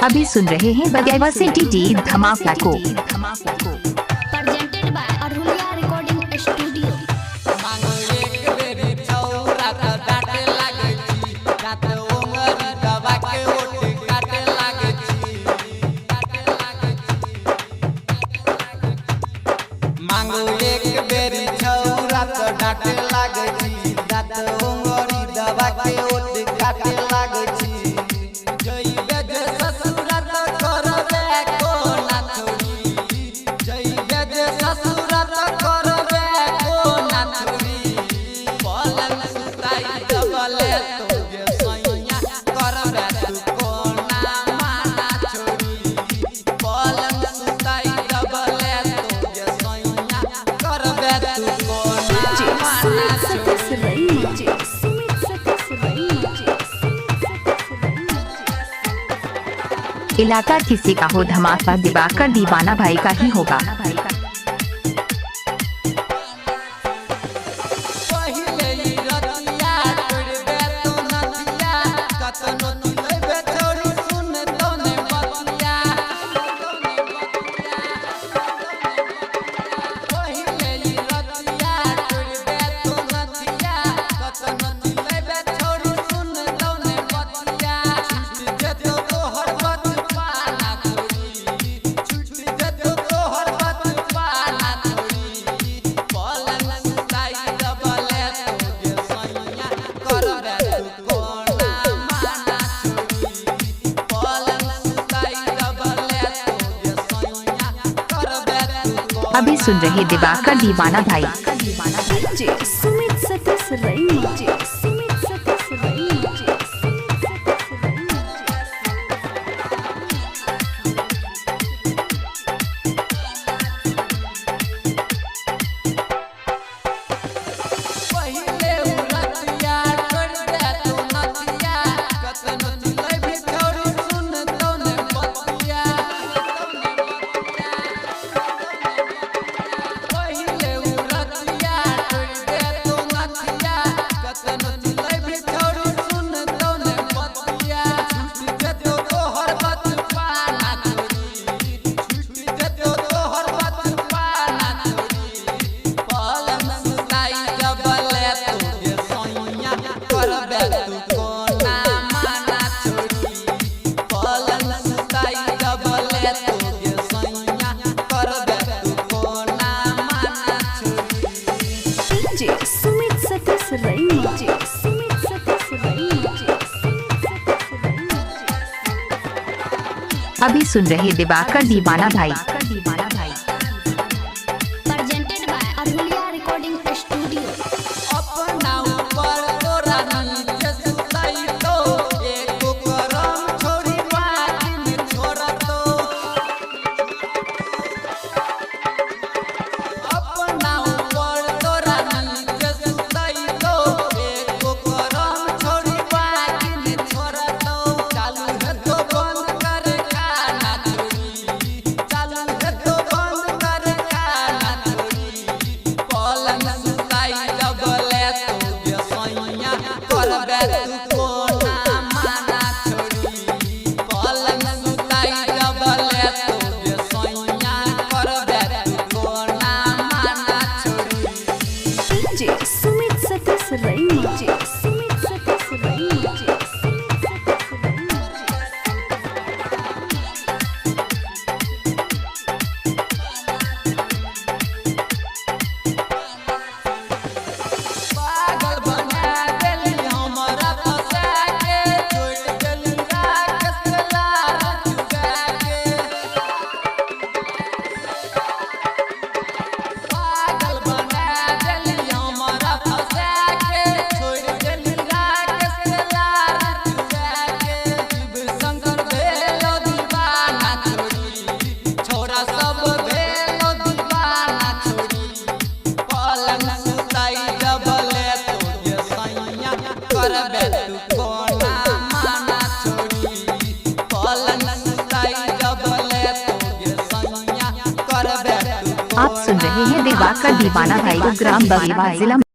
अभी सुन रहे हैं बगैवा से डी धमाका को। Presented by Arhulia Recording Studio. मांगो एक बेरी छौरा त डांटे लागै छी, दाँत ओंगरी दबा के ओठ काटे लागै छी, काटे लागै छी। मांगो एक बेरी छौरा त डांटे लागै छी, दाँत ओंगरी दबा के ओठ काटे लागै छी। जइबे जे ससुरा त करबे कोना छोरी, जइबे जे ससुरा त करबे कोना छोरी। पलंग सुताई दबले तोगे सैया करबे तू कोना माना छोरी। पलंग सुताई दबले तोगे सैया करबे तू कोना माना छोरी। इलाका किसी का हो, धमाका दिवाकर दीवाना भाई का ही होगा। पहिले ई रतिया तोड़बे तो नथिया, कतनो चिल्लैबे छोरी सुन तो ने बतिया। पहिले ई रतिया तोड़बे तो नथिया, कतनो चिल्लैबे छोरी सुन तो ने बतिया। छूट जेतो तोहर बचपना छोरी, छूट जेतो तोहर बचपना छोरी। पलंग सुताई दबले तोगे सैया करबे तू कोना माना छोरी। पलंग सुताई दबले तोगे सैया करबे तू कोना अभी सुन रहे दिवाकर दीवाना भाई। सुमित सतीश रैमा, सुमित सतीश रैमा, सुमित सतीश रैमा। पहिले उरतिया तोड़बे तो नथिया, कतनो चिल्लैबे छोरी सुन तो ने बतिया। पहिले उरतिया तोड़बे तो नथिया, कतनो चिल्लैबे छोरी सुन तो ने बतिया। छूट जेतो तोहर बचपना छोरी, छूट जेतो तोहर बचपना छोरी। पलंग सुताई दबले तोगे सैया करबे तू कोना माना छोरी। पलंग सुताई दबले तोगे सैया करबे तू कोना माना छोरी। सुमित सतीश रैमा, सुमित सतीश रैमा, सुमित सतीश रैमा। अभी सुन रहे दिवाकर दीवाना भाई। Presented by Arhulia Recording Studio. अपना ऊपर तोरा नीचे सुताई तो, एको करम छोरी बाकी में छोड़तो। अपना ऊपर तोरा नीचे सुताई तो, एको करम छोरी बाकी में छोड़तो। चालू है तो बंद कर खाना छोरी, चालू है तो बंद कर खाना छोरी। पलंग सुताई दबले तोगे सैया करबे तू कोना माना छोरी। पलंग सुताई दबले तोगे सैया करबे तू कोना माना छोरी। सुमित सतीश रैमा, सुमित सतीश रैमा, सुमित सतीश रैमा। पागल बना देली हमरा फंसा के, छोड़ देली राक्षस लाल चुका के। पागल बना देली हमरा फंसा के, छोड़ देली राक्षस लाल चुका के। शिव शंकर भेलो दीवाना छोरी, छोरा सब भेलो दीवाना छोरी। पलंग सुताई दबले तोगे सैया करबे तू कोना माना छोरी। पलंग सुताई दबले तोगे सैया करबे तू आप सुन रहे हैं दिवाकर दीवाना भाई को ग्राम बगेवा, जिला